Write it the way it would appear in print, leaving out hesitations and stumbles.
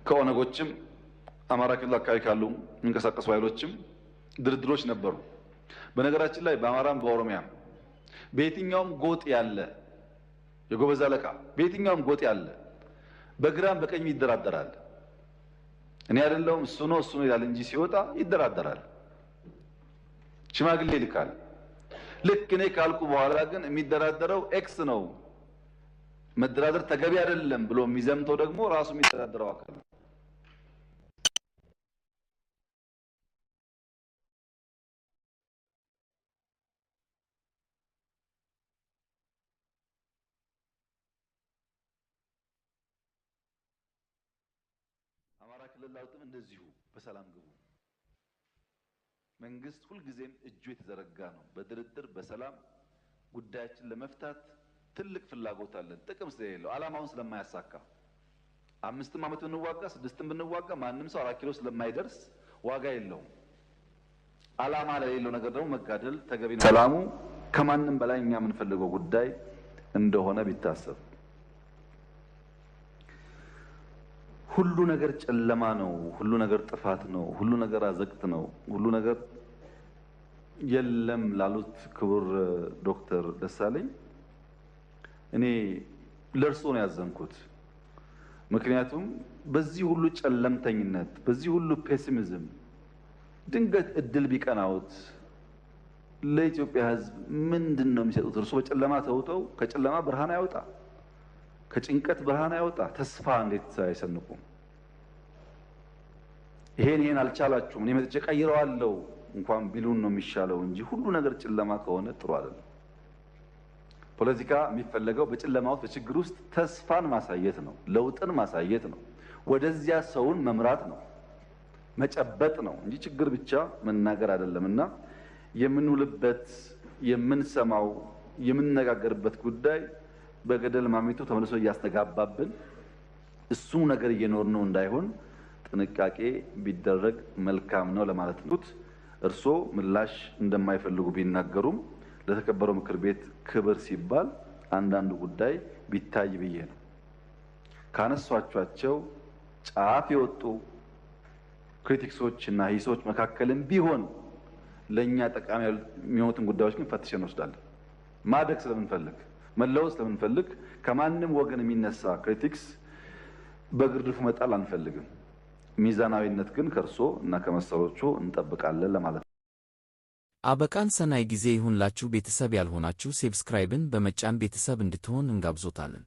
ከኦነጎችም አማራ ክልል አካባቢ ካሉ የሚንቀሳቀሱ ኃይሎችም ድርድሮች ነበሩ። በነገራችን ላይ በአማራም በኦሮሚያም በየትኛውም ጎጥ ያለ የጎበዝ አለቃ፣ በየትኛውም ጎጥ ያለ በግራም በቀኝም ይደራደራል። እኔ አይደለሁም፣ እሱ ነው፣ እሱ ነው ይላል እንጂ ሲወጣ ይደራደራል። ሽማግሌ ይልካል። ልክ እኔ ካልኩ በኋላ ግን የሚደራደረው X ነው፣ መደራደር ተገቢ አይደለም ብሎ የሚዘምተው ደግሞ ራሱ የሚደራደረው አካል ነው። አማራ ክልል ላሉትም እንደዚሁ በሰላም ግቡ። መንግስት ሁልጊዜም እጁ የተዘረጋ ነው። በድርድር በሰላም ጉዳያችን ለመፍታት ትልቅ ፍላጎት አለን። ጥቅም ስለሌለው፣ ዓላማውን ስለማያሳካ፣ 5ም ዓመት ብንዋጋ 6ም ብንዋጋ ማንም ሰው 4 ኪሎ ስለማይደርስ ዋጋ የለውም። ዓላማ ለሌለው ነገር ደግሞ መጋደል ተገቢ ነው። ሰላሙ ከማንም በላይ እኛ የምንፈልገው ጉዳይ እንደሆነ ቢታሰብ። ሁሉ ነገር ጨለማ ነው፣ ሁሉ ነገር ጥፋት ነው፣ ሁሉ ነገር አዘቅት ነው፣ ሁሉ ነገር የለም ላሉት ክቡር ዶክተር ደሳለኝ እኔ ለእርስዎ ነው ያዘንኩት። ምክንያቱም በዚህ ሁሉ ጨለምተኝነት፣ በዚህ ሁሉ pessimism ድንገት እድል ቢቀናውት ለኢትዮጵያ ሕዝብ ምንድን ነው የሚሰጡት? እርስዎ በጨለማ ተውጠው ከጨለማ ብርሃን አይወጣ፣ ከጭንቀት ብርሃን አይወጣ። ተስፋ እንዴት አይሰንቁም? ይሄን ይሄን አልቻላችሁም፣ እኔ መጥቼ ቀይረዋለሁ እንኳን ቢሉን ነው የሚሻለው እንጂ ሁሉ ነገር ጨለማ ከሆነ ጥሩ አይደለም። ፖለቲካ የሚፈለገው በጨለማ ውስጥ፣ በችግር ውስጥ ተስፋን ማሳየት ነው፣ ለውጥን ማሳየት ነው፣ ወደዚያ ሰውን መምራት ነው፣ መጨበጥ ነው እንጂ ችግር ብቻ መናገር አይደለም። እና የምንውልበት፣ የምንሰማው፣ የምንነጋገርበት ጉዳይ በገደል ማሚቶ ተመልሶ እያስተጋባብን እሱ ነገር እየኖር ነው እንዳይሆን ጥንቃቄ ቢደረግ መልካም ነው ለማለት ነው። እርስዎ ምላሽ እንደማይፈልጉ ቢናገሩም ለተከበረው ምክር ቤት ክብር ሲባል አንዳንዱ ጉዳይ ቢታይ ብዬ ነው። ካነሷቸው ጫፍ የወጡ critics ኦች እና ሂሶች መካከልም ቢሆን ለእኛ ጠቃሚ የሚሆኑትን ጉዳዮች ግን ፈትሸን እንወስዳለን። ማደግ ስለምንፈልግ፣ መለወጥ ስለምንፈልግ ከማንም ወገን የሚነሳ critics በግርድፉ መጣል አንፈልግም። ሚዛናዊነት ግን ከእርሶ እና ከመሰሎቹ እንጠብቃለን ለማለት ነው። አበቃን። ሰናይ ጊዜ ይሁንላችሁ። ቤተሰብ ያልሆናችሁ subscribe ን በመጫን ቤተሰብ እንድትሆን እንጋብዞታለን።